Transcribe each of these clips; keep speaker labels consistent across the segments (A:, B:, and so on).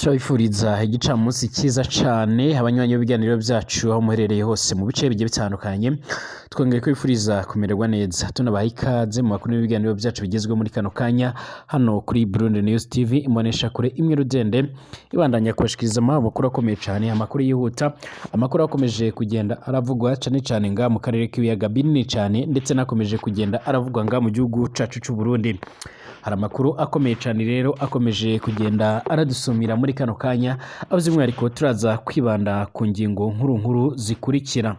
A: Turabifuriza igicamunsi cyiza cane abanywanyi b'ibiganiro byacu aho muherereye hose mu bice bigiye bitandukanye. Twongeye kwifuriza kumererwa neza, tunabaha ikaze mu makuru y'ibiganiro byacu bigezweho muri kano kanya hano kuri Burundi News TV, imbonesha kure imwe rudende ibandanya kubashikiriza amakuru akomeye cane, amakuru yihuta, amakuru akomeje kugenda aravugwa cane cane nga mu karere k'ibiyaga binini cane, ndetse n'akomeje kugenda aravugwa nga mu gihugu cacu c'u Burundi. Hari amakuru akomeye cyane rero akomeje kugenda aradusumira muri kano kanya, aho by'umwihariko turaza kwibanda ku ngingo nkuru nkuru zikurikira.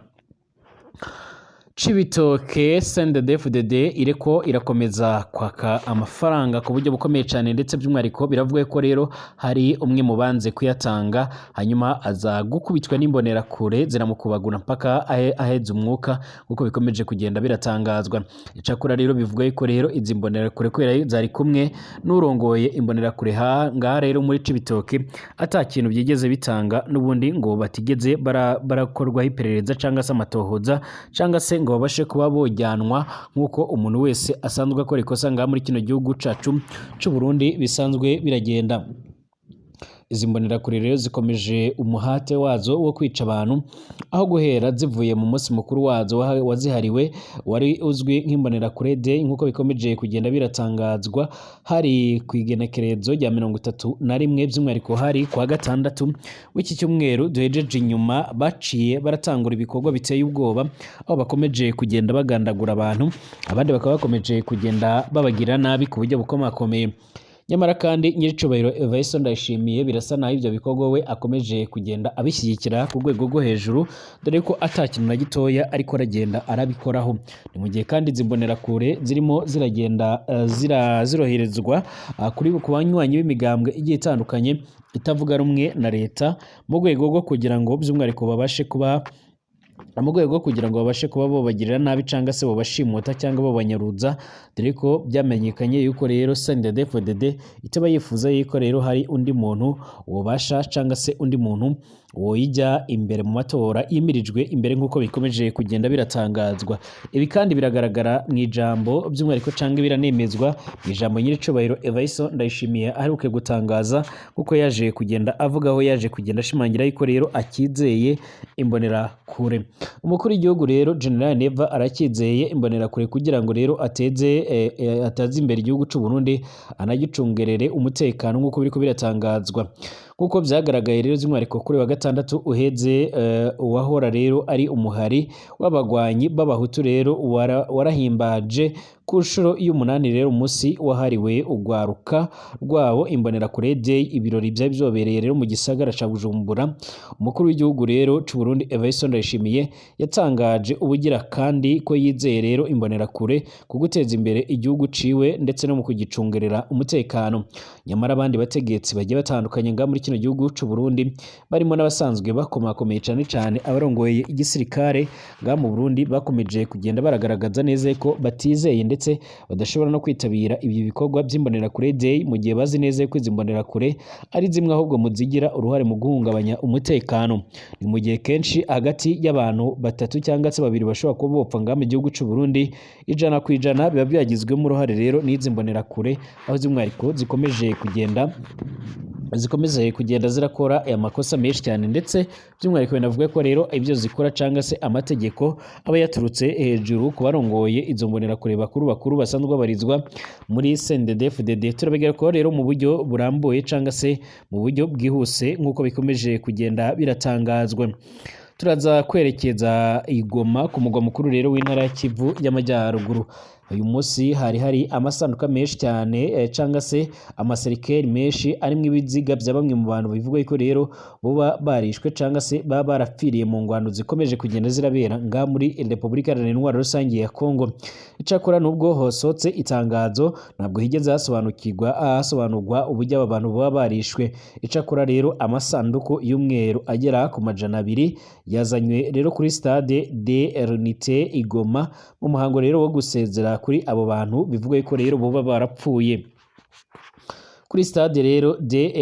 A: Cibitoke, CNDD-FDD ireko irakomeza kwaka amafaranga ku buryo bukomeye cyane, ndetse by'umwihariko biravuga ko rero hari umwe mu banze kuyatanga, hanyuma aza gukubitwa n'imbonerakure ziramukubagura mpaka aheze umwuka, kuko bikomeje kugenda biratangazwa. Icakora rero bivuga ko rero izi mbonerakure kubera zari kumwe n'urongoye imbonerakure ngaha rero muri Cibitoke, ata kintu byigeze bitanga n'ubundi, ngo batigeze barakorwaho iperereza cyangwa se amatohoza cyangwa se ngo babashe kuba bojyanwa nk'uko umuntu wese asanzwe akora ikosa ngaha muri kino gihugu cacu c'u Burundi bisanzwe biragenda. Izi mbonerakure rero zikomeje umuhate wazo wo kwica abantu, aho guhera zivuye mu munsi mukuru wazo wazihariwe wari uzwi nk'imbonerakure day, nk'uko bikomeje kugenda biratangazwa, hari ku igenekerezo rya 31, by'umwihariko hari kuwa gatandatu w'iki cyumweru duhejeje inyuma. Baciye baratangura ibikorwa biteye ubwoba, aho bakomeje kugenda bagandagura abantu, abandi bakaba bakomeje kugenda babagirira nabi ku buryo bukomakomeye. Nyamara kandi nyiricubahiro Evariste Ndayishimiye birasa naho ibyo bikorwa we akomeje kugenda abishyigikira ku rwego rwo hejuru, dore ko ata kintu na gitoya ariko aragenda arabikoraho. Ni mu gihe kandi izi mbonerakure zirimo ziragenda ziroherezwa kuri ku banywanyi b'imigambwe igiye itandukanye itavuga rumwe na leta, mu rwego rwo kugira ngo by'umwihariko babashe kuba mu rwego rwo kugira ngo babashe kuba bobagirira nabi cyangwa se bobashimuta cyangwa bobanyaruza, dore ko byamenyekanye yuko rero CNDD-FDD itaba yifuza yuko rero hari undi muntu wobasha cyangwa se undi muntu woyijya imbere mu matora yimirijwe imbere, nk'uko bikomeje kugenda biratangazwa. Ibi kandi biragaragara mu ijambo by'umwihariko cyangwa biranemezwa mu ijambo nyiricubahiro Evariste Ndayishimiye aheruke gutangaza, kuko yaje kugenda avuga, aho yaje kugenda ashimangira yuko rero akizeye imbonerakure. Umukuru w'igihugu rero General Neva aracyizeye imbonerakure kugira ngo rero ateze imbere igihugu c'u Burundi, anagicungerere umutekano, nk'uko biriko biratangazwa. Nk'uko vyagaragaye rero by'umwihariko kuri wa gatandatu uheze, uwahora rero ari umuhari w'abagwanyi b'abahutu rero warahimbaje ku nshuro y'umunani rero umunsi wahariwe ugwaruka rwabo, imbonerakure day. Ibirori byari byobereye rero mu gisagara ca Bujumbura. Umukuru w'igihugu rero c'u Burundi Evariste Ndayishimiye yatangaje ubugira kandi ko yizeye rero imbonerakure ku guteza imbere igihugu ciwe ndetse no mu kugicungerera umutekano. Nyamara abandi bategetsi bagiye batandukanye ngaha muri kino gihugu c'u Burundi, barimo n'abasanzwe bakomakomeye, cane cane abarongoye igisirikare ngaha mu Burundi, bakomeje kugenda baragaragaza neza ko batizeye ndetse badashobora no kwitabira ibi bikorwa by'imbonerakure day, mu gihe bazi neza ko izi mbonerakure ari zimwe ahubwo mu zigira uruhare mu guhungabanya umutekano. Ni mu gihe kenshi hagati y'abantu batatu cyangwa se babiri bashobora kuba bopfa ngaha mu gihugu c'u Burundi, 100% biba byagizwemo uruhare rero n'izi mbonerakure, aho z'umwihariko zikomeze kugenda zirakora aya makosa menshi cyane, ndetse by'umwihariko binavuga ko rero ibyo zikora cyangwa se amategeko aba yaturutse hejuru ku barongoye izo mbonerakure bakuru bakuru basanzwe babarizwa muri CNDD-FDD. Turabigarukaho rero mu buryo burambuye cyangwa se mu buryo bwihuse, nk'uko bikomeje kugenda biratangazwa. Turaza kwerekeza i Goma, ku mugwa mukuru rero w'intara ya Kivu y'Amajyaruguru. Uyu munsi hari amasanduka menshi cyane, cyangwa se amaserikeri menshi arimo ibiziga bya bamwe mu bantu bivugwa ko rero boba barishwe cyangwa se baba barapfiriye mu ngwano zikomeje kugenda zirabera nga muri Repubulika Iharanira Intwaro Rusange ya Kongo. Icyakora nubwo hosotse itangazo, ntabwo higeze hasobanurwa uburyo aba bantu baba barishwe. Icyakora rero amasanduku y'umweru agera ku 200 yazanywe rero kuri stade de l'Unité i Goma mu muhango rero wo gusezera kuri abo bantu bivugwa ko rero boba barapfuye. Kuri stade rero de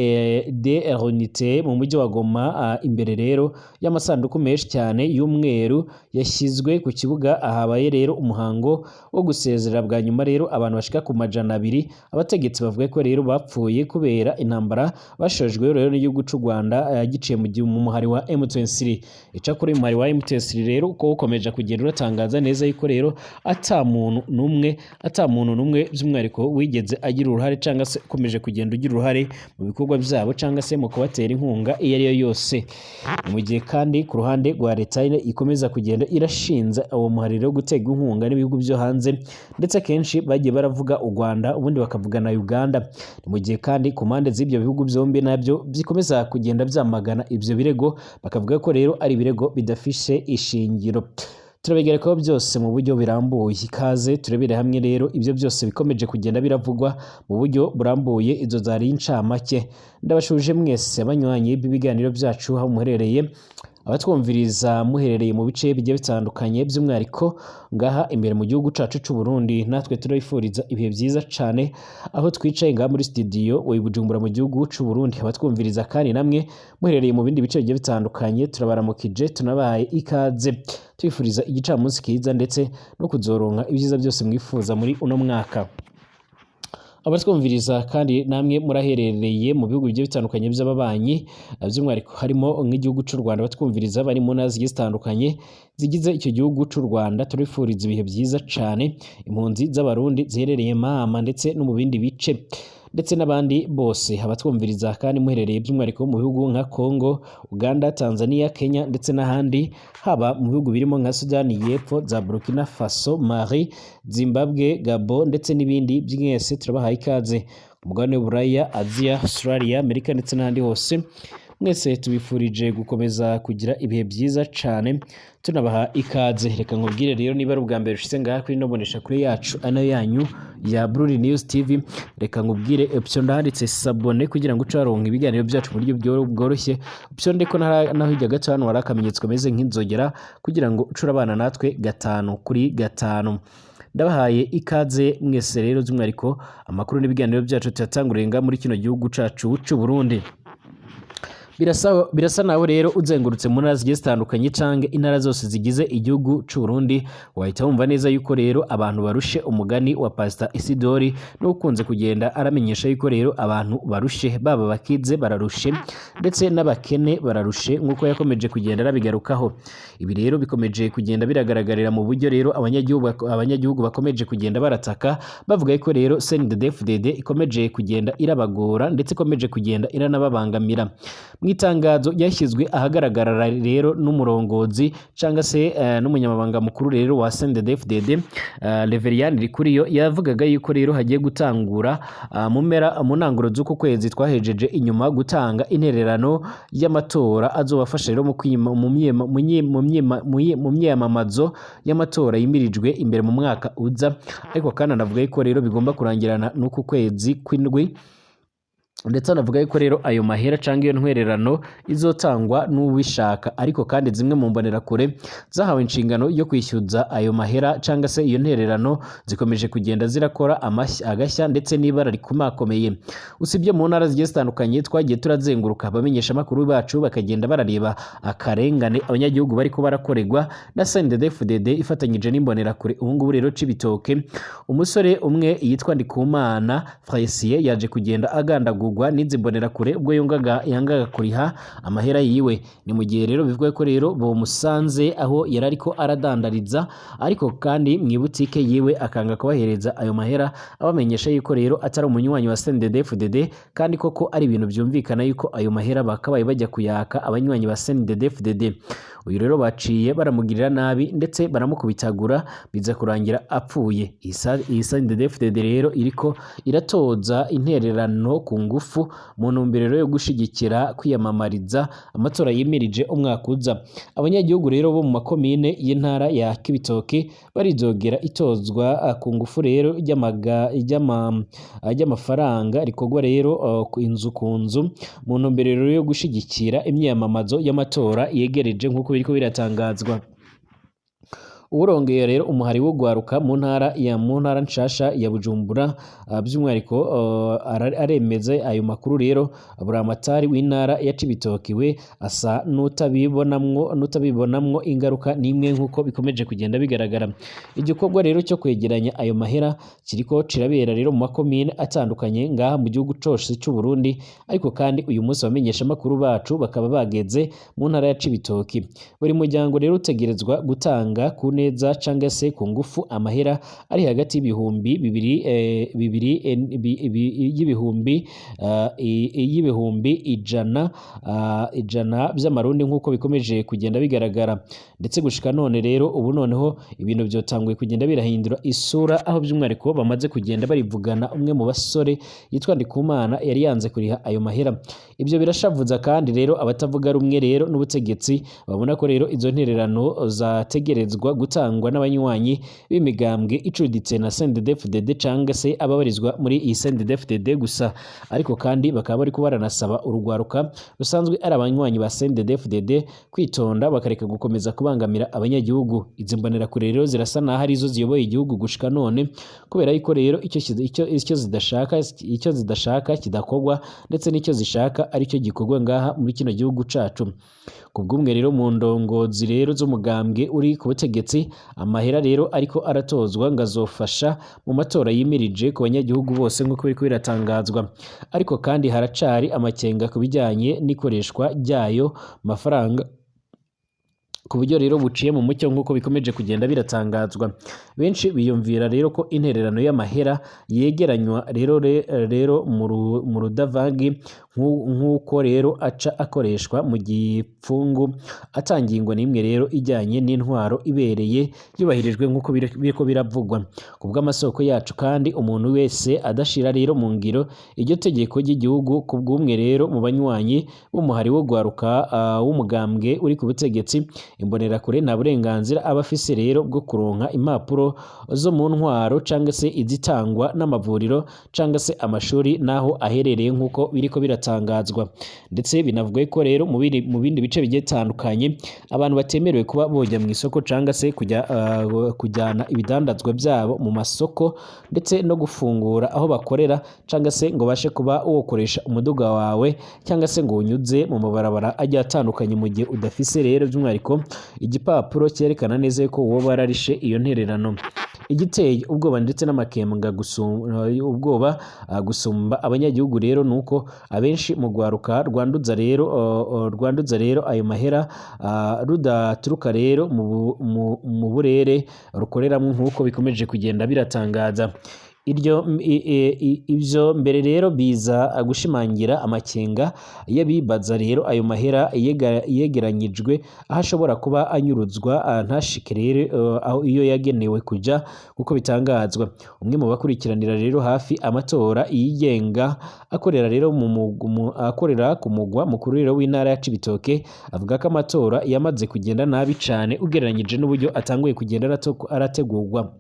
A: l'Unité mu mujyi wa Goma, imbere rero y'amasanduku menshi cyane y'umweru yashyizwe ku kibuga, ahabaye rero umuhango wo gusezera bwa nyuma rero abantu bashika ku 200, abategetsi bavuga ko rero bapfuye kubera intambara bashojwe rero n'igihugu c'u Rwanda, giciye mu muhari wa M23. Icakora uyu muhari wa M23 rero uko ukomeje kugenda uratangaza neza yuko rero ata muntu n'umwe by'umwihariko wigeze agira uruhare cyangwa se ukomeje kugenda ugira uruhare mu bikorwa byabo cyangwa se mu kubatera inkunga iyo ari yo yose. Ni mu gihe kandi ku ruhande rwa leta ikomeza kugenda irashinza uwo muhari wo guterwa inkunga n'ibihugu byo hanze, ndetse akenshi bagiye baravuga u Rwanda, ubundi bakavuga na Uganda. Ni mu gihe kandi ku mpande z'ibyo bihugu byombi nabyo bikomeza kugenda byamagana ibyo birego, bakavuga ko rero ari ibirego bidafishe ishingiro. Turabigerekaho byose mu buryo birambuye. Ikaze turebere hamwe rero ibyo byose bikomeje kugenda biravugwa mu buryo burambuye. Izo zari incamake. Ndabashuje mwese abanywanyi b'ibiganiro byacu aho muherereye, abatwumviriza muherereye mu bice bigiye bitandukanye, by'umwihariko ngaha imbere mu gihugu cacu c'u Burundi. Natwe turabifuriza ibihe byiza cane aho twicaye ngaha muri studio wa Bujumbura mu gihugu c'u Burundi. Abatwumviriza kandi namwe muherereye mu bindi bice bigiye bitandukanye, turabaramukije, tunabahaye ikaze, twifuriza igicamunsi kiza ndetse no kuzoronka ibyiza byose mwifuza muri uno mwaka. Abatwumviriza kandi namwe muraherereye mu bihugu bigiye bitandukanye by'ababanyi, by'umwihariko harimo nk'igihugu c'u Rwanda, batwumviriza bari mu ntara zigiye zitandukanye zigize icyo gihugu c'u Rwanda, turifuriza ibihe byiza cane. Impunzi z'Abarundi ziherereye Mahama ndetse no mu bindi bice, ndetse n'abandi bose abatwumviriza kandi muherereye by'umwihariko mu bihugu nka Congo, Uganda, Tanzania, Kenya ndetse n'ahandi, haba mu bihugu birimo nka Sudani y'Epfo, za Burkina Faso, Mali, Zimbabwe, Gabon ndetse n'ibindi, mwese turabahaye ikaze. Umugabane w'Uburaya, Aziya, Australia, Amerika ndetse n'ahandi hose, mwese tubifurije gukomeza kugira ibihe byiza cane, tunabaha ikaze. Reka nkubwire rero, niba ari ubwa mbere ushitse ngaha kuri ino bonesha kure yacu ano yanyu ya Bruri News TV, reka nkubwire option ndanditse s'abonner kugira ngo uce waronka ibiganiro byacu mu buryo bworoshye. Option ndeko naho hirya gato hano hari akamenyetso kameze nk'inzogera kugira ngo uce urabana natwe 5 kuri 5. Ndabahaye ikaze mwese rero, by'umwihariko amakuru n'ibiganiro byacu tuyatanguriye ngaha muri kino gihugu cacu c'u Burundi. Birasa naho rero uzengurutse mu ntara zigiye zitandukanye canke intara zose zigize igihugu c'u Burundi, wahita wumva neza yuko rero abantu barushe. Umugani wa Pastor Isidori n'ukunze kugenda aramenyesha yuko rero abantu barushe, baba bakize bararushe ndetse n'abakene bararushe, nk'uko yakomeje kugenda arabigarukaho. Ibi rero bikomeje kugenda biragaragarira mu buryo rero abanyagihugu bakomeje kugenda barataka, bavuga yuko rero CNDD-FDD ikomeje kugenda irabagora ndetse ikomeje kugenda iranababangamira. Mu itangazo ryashyizwe ahagaragara rero n'umurongozi cyangwa se n'umunyamabanga mukuru rero wa CNDD-FDD, Reverien Ndikuriyo, yavugaga yuko rero hagiye gutangura mu mpera mu ntanguro z'uku kwezi twahejeje inyuma gutanga intererano y'amatora azobafasha rero mu kwima mu myema- mu nye- mu myema- mu ye- mu myiyamamazo y'amatora yimirijwe imbere mu mwaka uza. Ariko kandi anavuga yuko rero bigomba kurangirana n'uku kwezi kw'indwi, ndetse anavuga yuko rero ayo mahera cyangwa iyo ntwererano izotangwa n'uwishaka. Ariko kandi zimwe mu mbonerakure zahawe inshingano yo kwishyuza ayo mahera cyangwa se iyo ntererano zikomeje kugenda zirakora agashya ndetse n'ibara rikomakomeye. Usibye mu ntara zigiye zitandukanye twagiye turazenguruka, abamenyesha amakuru bacu bakagenda barareba akarengane abanyagihugu bariko barakorerwa na CNDD-FDD ifatanyije n'imbonerakure. Ubu ngubu rero Cibitoke, umusore umwe yitwa Ndikumana Fraisier yaje kugenda agandagurwa n'izi mbonerakure ubwo yangaga kuriha amahera yiwe. Ni mu gihe rero bivuga ko rero bomusanze aho yari ariko aradandariza, ariko kandi mu ibutike yiwe, akanga kubahereza ayo mahera, abamenyesha yuko rero atari umunywanyi wa CNDD-FDD, kandi koko ari ibintu byumvikana yuko ayo mahera bakabaye bajya kuyaka abanywanyi ba CNDD-FDD. Uyu rero baciye baramugirira nabi ndetse baramukubitagura, biza kurangira apfuye. Iyi CNDD-FDD rero iriko iratoza intererano ku ngufu mu ntumbero yo gushigikira kwiyamamariza amatora yimirije umwaka uza. Abanyagihugu rero bo mu makomine y'intara ya Cibitoke baridogera itozwa ku ngufu rero ry'amafaranga rikorwa rero inzu ku nzu mu ntumbero rero yo gushigikira imyiyamamazo y'amatora yegereje, nk'uko biriko biratangazwa. Uwurongeye rero umuhari wo gwaruka mu ntara ya mu ntara nshasha ya Bujumbura, by'umwihariko aremeza ayo makuru rero. Buramatari w'intara ya Cibitoke we asa n'utabibonamwo ingaruka n'imwe, nk'uko bikomeje kugenda bigaragara. Igikorwa rero cyo kwegeranya ayo mahera kiriko kirabera rero mu makomine atandukanye ngaha mu gihugu cose c'u Burundi, ariko kandi uyu munsi abamenyesha makuru bacu bakaba bageze mu ntara ya Cibitoke. Buri muryango rero utegerezwa gutanga ku neza cangwa se ku ngufu amahera ari hagati y'ibihumbi bibiri bibiri y'ibihumbi y'ibihumbi ijana 100 vy'amarundi, nk'uko bikomeje kugenda bigaragara. Ndetse gushika none rero ubu noneho ibintu vyotanguye kugenda birahindura isura, aho by'umwihariko bamaze kugenda barivugana umwe mu basore yitwa Ndikumana yari yanze kuriha ayo mahera. Ibyo birashavuza kandi rero abatavuga rumwe rero n'ubutegetsi babona ko rero izo ntererano zategerezwa gutangwa n'abanywanyi b'imigambwe icuditse na CNDD-FDD cangwa se ababarizwa muri iyi CNDD-FDD gusa, ariko kandi bakaba bariko baranasaba urugwaruka rusanzwe ari abanywanyi ba CNDD-FDD kwitonda bakareka gukomeza kubangamira abanyagihugu. Izi mbonerakure rero zirasa naho arizo ziyoboye igihugu gushika none, kubera yuko rero icyo zidashaka kidakorwa, ndetse n'icyo zishaka aricyo gikorwa ngaha muri kino gihugu cacu. Kubw'umwe rero mu ndongozi rero z'umugambwe uri ku butegetsi, amahera rero ariko aratozwa ngo azofasha mu matora yimirije ku banyagihugu bose, nk'uko biriko biratangazwa. Ariko kandi haracari amakenga ku bijyanye n'ikoreshwa ryayo mafaranga ku buryo rero buciye mu mucyo, nk'uko bikomeje kugenda biratangazwa. Benshi biyumvira rero ko intererano y'amahera yegeranywa rero mu rudavangi, nk'uko rero aca akoreshwa mu gipfungu atangingo n'imwe rero ijyanye n'intwaro ibereye yubahirijwe, nk'uko biriko biravugwa. Ku bw'amasoko yacu kandi, umuntu wese adashira rero mu ngiro iryo tegeko ry'igihugu, ku bw'umwe rero mu banywanyi b'umuhari wo gwaruka w'umugambwe uri ku butegetsi, imbonerakure, nta burenganzira aba afise rero bwo kuronka impapuro zo mu ntwaro cangwa se izitangwa n'amavuriro cangwa se amashuri n'aho aherereye, nk'uko biriko biratangazwa. Ndetse binavuga ko rero mu bindi bice bigiye bitandukanye abantu batemerewe kuba boja mu isoko cangwa se kujyana ibidandazwa byabo mu masoko, ndetse no gufungura aho bakorera, cangwa se ngo bashe kuba wokoresha umuduga wawe cyangwa se ngo unyuze mu mabarabara agiye atandukanye mu gihe udafise rero by'umwihariko igipapuro cyerekana neza ko woba wararishe iyo ntererano. Igiteye ubwoba ndetse n'amakembwa ubwoba gusumba abanyagihugu rero nuko abenshi mu rwaruka rwanduza rero ayo mahera rudaturuka rero mu burere rukoreramo, nk'uko bikomeje kugenda biratangaza. Iryo ivyo mbere rero biza gushimangira amakenga y'abibaza rero ayo mahera yegeranyijwe aho ashobora kuba anyuruzwa, ntashike rero aho iyo yagenewe kuja, kuko bitangazwa. Umwe mu bakurikiranira rero hafi amatora yigenga akorera rero akorera ku mugwa mukuru rero w'intara ya Cibitoke avuga ko amatora yamaze kugenda nabi cane ugereranyije n'uburyo atanguye kugenda arategurwa.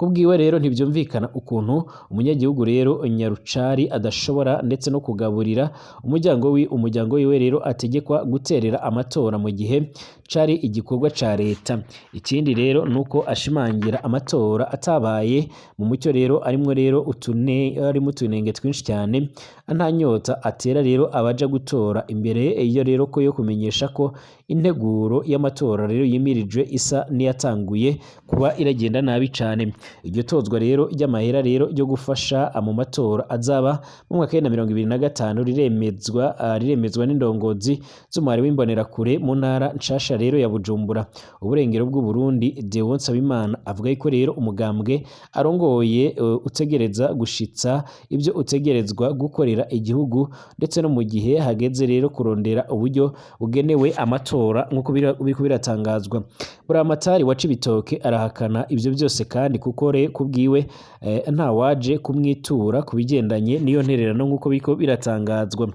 A: Kubwiwe rero ntibyumvikana ukuntu umunyagihugu rero Nyarucari adashobora ndetse no kugaburira umuryango wiwe rero ategekwa guterera amatora mu gihe cari igikorwa ca leta. Ikindi rero nuko ashimangira amatora atabaye mu mucyo rero arimwo rero arimo utunenge twinshi cyane, nta nyota atera rero abaja gutora imbere iyo rero ko yo kumenyesha ko integuro y'amatora rero yimirijwe isa n'iyatanguye kuba iragenda nabi cane. Iryo tozwa rero ry'amahera rero ryo gufasha mu matora azaba mu mwaka wa 2025 riremezwa n'indongozi z'umuhari w'imbonerakure mu ntara nshasha rero ya Bujumbura, uburengero bw'u Burundi. Deo Nsabimana avuga ko rero umugambwe arongoye utegereza gushitsa ibyo utegerezwa gukorera igihugu, ndetse no mu gihe hageze rero kurondera uburyo bugenewe amatora, nk'uko biriko biratangazwa. Buramatari wa Cibitoke arahakana ivyo byose kandi kuko kubwiwe nta waje kumwitura ku bigendanye n'iyo ntererano, nk'uko biriko biratangazwa.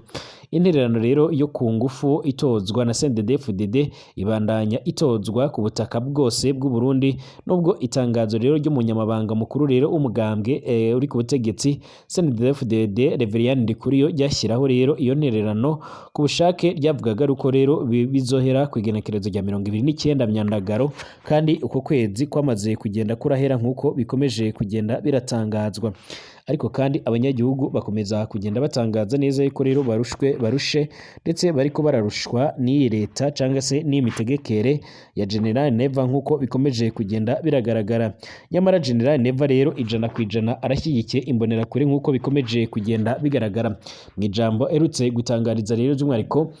A: Intererano rero yo ku ngufu itozwa na CNDD-FDD ibandanya itozwa ku butaka bwose bw'u Burundi, nubwo itangazo rero ry'umunyamabanga mukuru rero w'umugambwe uri ku butegetsi CNDD-FDD Reverien Ndikuriyo ryashyiraho rero iyo ntererano ku bushake ryavugaga uko rero bizohera ku igenekerezo rya 29 Myandagaro, kandi uko kwezi kwamaze kugenda kurahera nk'uko bikomeje kugenda biratangazwa. Ariko kandi abanyagihugu bakomeza kugenda batangaza neza yuko rero barushwe barushe ndetse bariko bararushwa n'iyi leta cyangwa se n'iyi mitegekere ya General Neva nk'uko bikomeje kugenda biragaragara. Nyamara General Neva rero 100% arashyigikiye imbonerakure nk'uko bikomeje kugenda bigaragara. Mu ijambo aherutse gutangariza rero by'umwihariko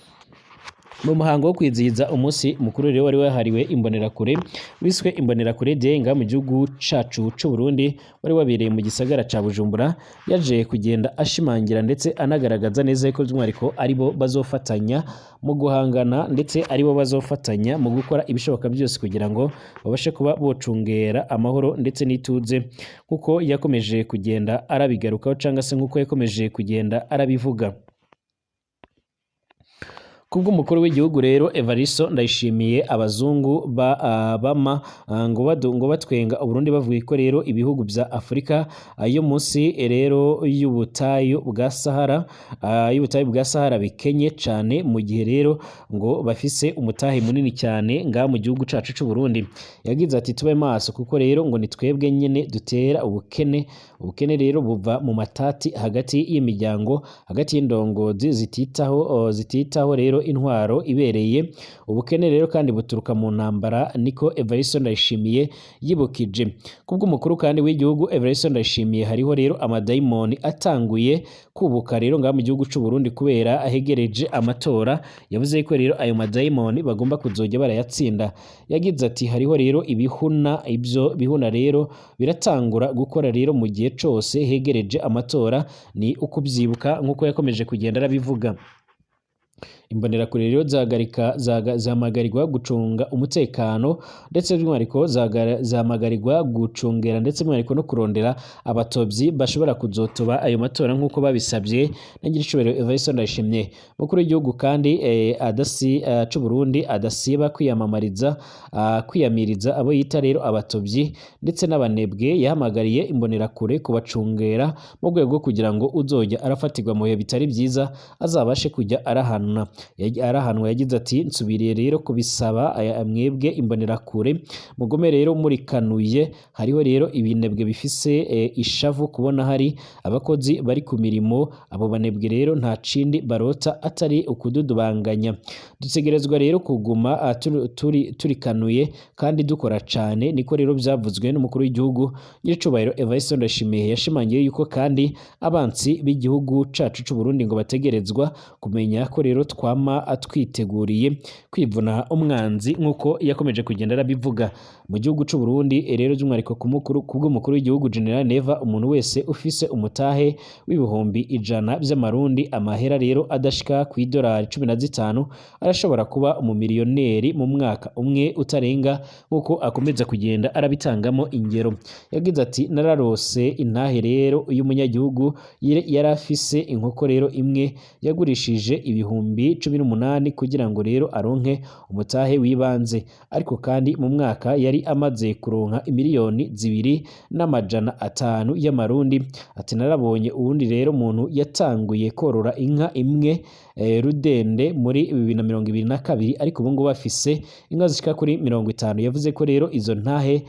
A: mu muhango wo kwizihiza umunsi mukuru rero wari wahariwe imbonerakure wiswe Imbonerakure Day ngaha mu gihugu cacu c'u Burundi, wari wabereye mu gisagara ca Bujumbura, yaje kugenda ashimangira ndetse anagaragaza neza ko by'umwihariko aribo bazofatanya mu guhangana ndetse aribo bazofatanya mu gukora ibishoboka byose kugira ngo babashe kuba bocungera amahoro ndetse n'ituze, nkuko yakomeje kugenda arabigarukaho cyangwa se nkuko yakomeje kugenda arabivuga. Kubw'umukuru w'igihugu rero Evaristo Ndayishimiye, abazungu bama ngo batwenga Uburundi bavuga ko rero ibihugu bya Afurika yo munsi rero y'ubutayu bwa Sahara, y'ubutayu bwa Sahara bikenye cane, mu gihe rero ngo bafise umutahe munini cyane ngaha mu gihugu cacu c'u Burundi. Yagize ati tube maso kuko rero ngo ni twebwe nyene dutera ubukene. Ubukene rero buva mu matati hagati y'imiryango, hagati y'indongozi zititaho rero intwaro ibereye. Ubukene rero kandi buturuka mu ntambara, niko Evariste Ndayishimiye yibukije. Kubw'umukuru kandi w'igihugu Evariste Ndayishimiye, hariho rero amadayimoni atanguye kubuka rero ngaha mu gihugu c'u Burundi kubera ahegereje amatora. Yavuze ko rero ayo madayimoni bagomba kuzojya barayatsinda. Yagize ati hariho rero ibihuna, ibyo bihuna rero biratangura gukora rero mu gihe cose hegereje amatora, ni ukubyibuka nkuko yakomeje kugenda arabivuga. Imbonerakure rero zahamagarirwa gucunga umutekano ndetse by'umwihariko zahamagarirwa gucungera ndetse by'umwihariko no kurondera abatobyi bashobora kuzotoba ayo matora nk'uko babisabye na Nyiricubahiro Evariste Ndayishimiye. Mukuru w'igihugu kandi c'u Burundi adasiba kwiyamamariza, kwiyamiriza abo yita rero abatobyi ndetse n'abanebwe, yahamagariye imbonerakure kubacungera mu rwego rwo kugira ngo uzojya arafatirwa mu bihe bitari byiza azabashe kujya arahanwa. Arahanwa. Yagize ati nsubiriye rero kubisaba mwebwe imbonerakure mugume rero murikanuye. Hariho rero ibinebwe bifise ishavu kubona hari abakozi bari ku mirimo, abo banebwe rero nta cindi barota atari ukududubanganya. Dutegerezwa rero kuguma turikanuye kandi dukora cane, niko rero byavuzwe n'umukuru w'igihugu Nyiricubahiro Evariste Ndayishimiye. Yashimangiye yuko kandi abansi b'igihugu cacu c'u Burundi ngo bategerezwa kumenya ko rero twama atwiteguriye kwivuna umwanzi nkuko yakomeje kugenda arabivuga. Mu gihugu c'u Burundi rero by'umwihariko kubw'umukuru w'igihugu General Neva, umuntu wese ufise umutahe w'100,000 by'amarundi, amahera rero adashika ku idolari 15, arashobora kuba umumiliyoneri mu mwaka umwe utarenga, nkuko akomeza kugenda arabitangamo ingero. Yagize ati nararose intahe rero y'umunyagihugu yari afise inkoko rero imwe yagurishije 18,000 kugira ngo rero aronke umutahe w'ibanze, ariko kandi mu mwaka yari amaze kuronka 2,500,000 y'amarundi. Ati narabonye uwundi rero muntu yatanguye korora inka imwe rudende muri 2022, ariko ubu ngubu afise inka zishika kuri 50. Yavuze ko rero izo ntahe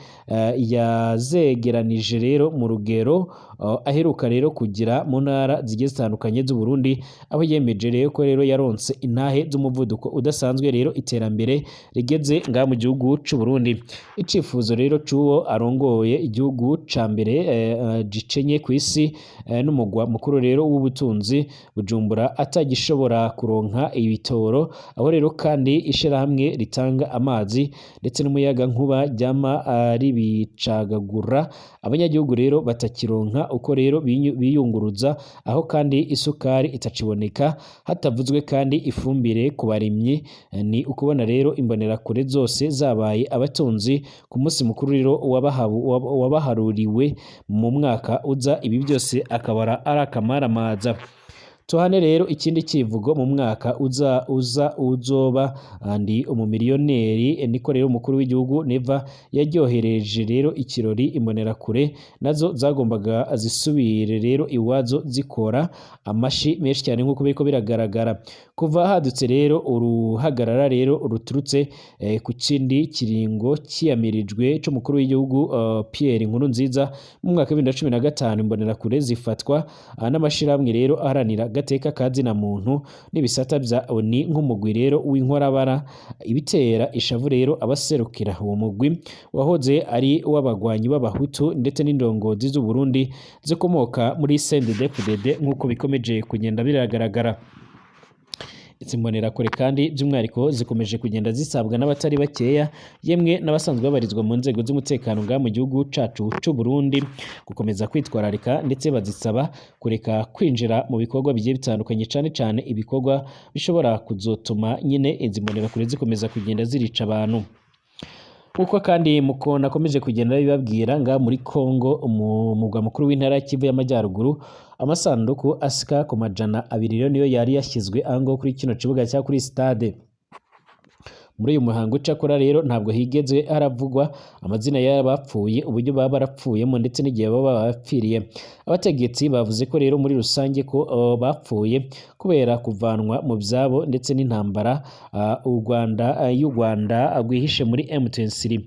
A: yazegeranije rero mu rugero aheruka rero kugira mu ntara zigiye zitandukanye z'u Burundi, aho yemeje rero ko rero yaronse intahe z'umuvuduko udasanzwe rero iterambere rigeze ngaha mu gihugu c'u Burundi. Icifuzo rero c'uwo arongoye igihugu ca mbere gicenye ku isi n'umugwa mukuru rero w'ubutunzi Bujumbura atagishobora kuronka ibitoro, aho rero kandi ishirahamwe ritanga amazi ndetse n'umuyaga nkuba ryama ribicagagura, abanyagihugu rero batakironka uko rero biyunguruza, aho kandi isukari itaciboneka, hatavuzwe kandi ifumbire ku barimyi. Ni ukubona rero imbonerakure zose zabaye abatunzi ku munsi mukuru rero wabaharuriwe mu mwaka uza, ibi byose akabara ari akamaramaza. Tuhane rero ikindi kivugo mu mwaka uza uza uzoba ndi umumiliyoneri. Niko rero umukuru w'igihugu Neva yaryohereje rero ikirori. Imbonerakure nazo zagombaga zisubire rero iwazo zikora amashi menshi cyane, nk'uko biriko biragaragara. Kuva hadutse rero uruhagarara rero ruturutse ku kindi kiringo ciyamirijwe c'umukuru w'igihugu Pierre Nkurunziza mu mwaka wa 2015, imbonerakure zifatwa n'amashirahamwe rero aharanira agateka ka zina muntu n'ibisata vya ONU nk'umugwi rero w'inkorabara, ibitera ishavu rero abaserukira uwo mugwi wahoze ari uw'abagwanyi b'abahutu ndetse n'indongozi z'u Burundi zikomoka muri CNDD-FDD, nk'uko bikomeje kugenda biragaragara. Izi mbonerakure kandi by'umwihariko zikomeje kugenda zisabwa n'abatari bakeya, yemwe n'abasanzwe babarizwa mu nzego z'umutekano ngaha mu gihugu cacu c'u Burundi, gukomeza kwitwararika, ndetse bazisaba kureka kwinjira mu bikorwa bigiye bitandukanye, cane cane ibikorwa bishobora kuzotuma nyine izi mbonerakure zikomeza kugenda zirica abantu. Nkuko kandi muko nakomeje kugenda bibabwira, ngaha muri Congo mu mugwa mukuru w'intara ya Kivu y'Amajyaruguru, amasanduku asika ku 200 rero niyo yari yashyizwe aho ngaho kuri kino kibuga cya kuri stade muri uyu muhango. Cakora rero ntabwo higeze haravugwa amazina y'abapfuye, uburyo baba barapfuyemo ndetse n'igihe baba bapfiriye. Abategetsi bavuze ko rero muri rusange ko bapfuye kubera kuvanwa mu byabo ndetse n'intambara u Rwanda y'u Rwanda rwihishe muri M23.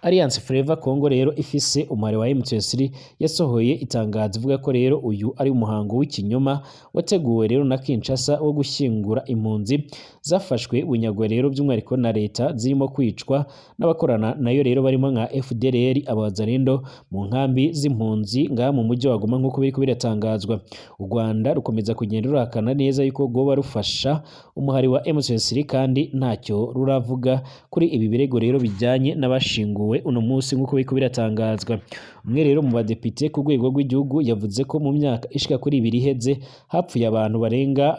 A: Alliance Fleuve Congo rero ifise umuhari wa M23 yasohoye itangazo ivuga ko rero uyu ari umuhango w'ikinyoma wateguwe rero na Kinshasa wo gushyingura impunzi zafashwe bunyago rero by'umwihariko na leta, zirimo kwicwa n'abakorana nayo rero barimo nka FDLR, Abazalendo, mu nkambi z'impunzi ngaha mu mujyi wa Goma, nk'uko biriko biratangazwa. U Rwanda rukomeza kugenda ruhakana neza yuko rwoba rufasha umuhari wa M23, kandi ntacyo ruravuga kuri ibi birego rero bijyanye n'abashinguwe uno munsi, nk'uko biriko biratangazwa. Umwe rero mu badepite ku rwego rw'igihugu yavuze ko mu myaka ishika kuri 2 iheze hapfuye abantu barenga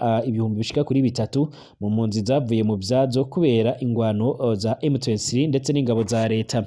A: bishika kuri 3000 mu mpunzi zavuye mu byazo kubera ingwano za M23 ndetse n'ingabo za leta.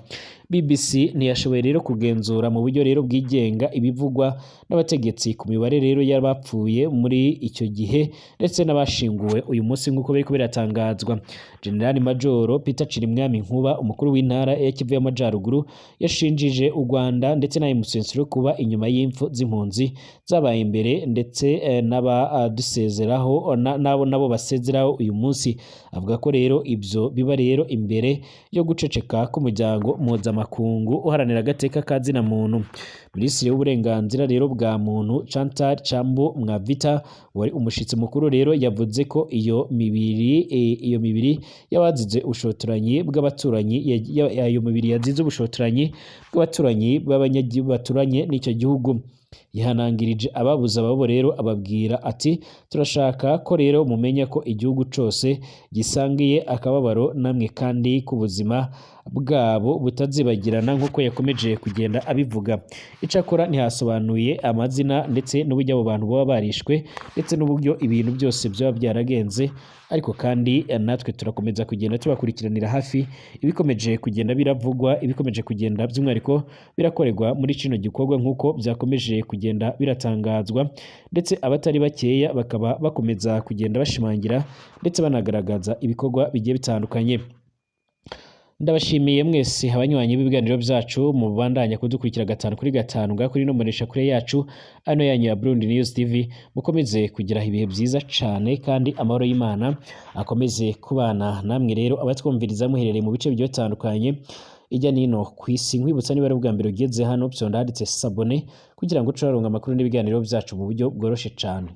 A: BBC ntiyashoboye rero kugenzura mu buryo rero bwigenga ibivugwa n'abategetsi ku mibare rero y'abapfuye muri icyo gihe ndetse n'abashinguwe uyu munsi, nk'uko biriko biratangazwa. General Major Peter Chirimwami Nkuba, umukuru w'intara ya Kivu y'Amajaruguru, yashinjije u Rwanda ndetse na M23 kuba inyuma y'impfu z'impunzi zabaye imbere ndetse n'abadusezeraho nabo nabo basezeraho uyu munsi. Avuga ko rero ibyo biba rero imbere yo guceceka k'umuryango mpuzamakungu uharanira agateka ka zina muntu. Minisitiri w'uburenganzira rero bwa muntu Chantal Chambo Mwavita, wari umushitsi mukuru rero, yavuze ko iyo mibiri y'abazize ubushotoranyi bw'abaturanyi, iyo mibiri yazize ubushotoranyi bw'abaturanyi baturanye n'icyo gihugu. Yihanangirije ababuze ababo rero, ababwira ati: "Turashaka ko rero mumenya ko igihugu cose gisangiye akababaro namwe, kandi ku buzima bwabo butazibagirana," nk'uko yakomeje kugenda abivuga. Icakora ntihasobanuye amazina ndetse n'uburyo abo bantu baba barishwe ndetse n'uburyo ibintu byose byaba byaragenze. Ariko kandi natwe turakomeza kugenda tubakurikiranira hafi ibikomeje kugenda biravugwa, ibikomeje kugenda by'umwihariko birakorerwa muri kino gikorwa, nk'uko byakomeje kugenda biratangazwa, ndetse abatari bakeya bakaba bakomeza kugenda bashimangira ndetse banagaragaza ibikorwa bigiye bitandukanye. Ndabashimiye mwese abanywanyi b'ibiganiro byacu mubandanya kudukurikira 5 kuri 5 ngaha kuri ino mboneshakure yacu ano yanyu ya Burundi News TV. Mukomeze kugira ibihe byiza cane, kandi amahoro y'Imana akomeze kubana namwe rero abatwumviriza muherereye mu bice bigiye bitandukanye ijya nino ku isi. Nkwibutsa, niba ari ubwa mbere ugeze hano, fyonda handitse s'abonner kugira ngo uce uraronka amakuru n'ibiganiro byacu mu buryo bworoshe cane.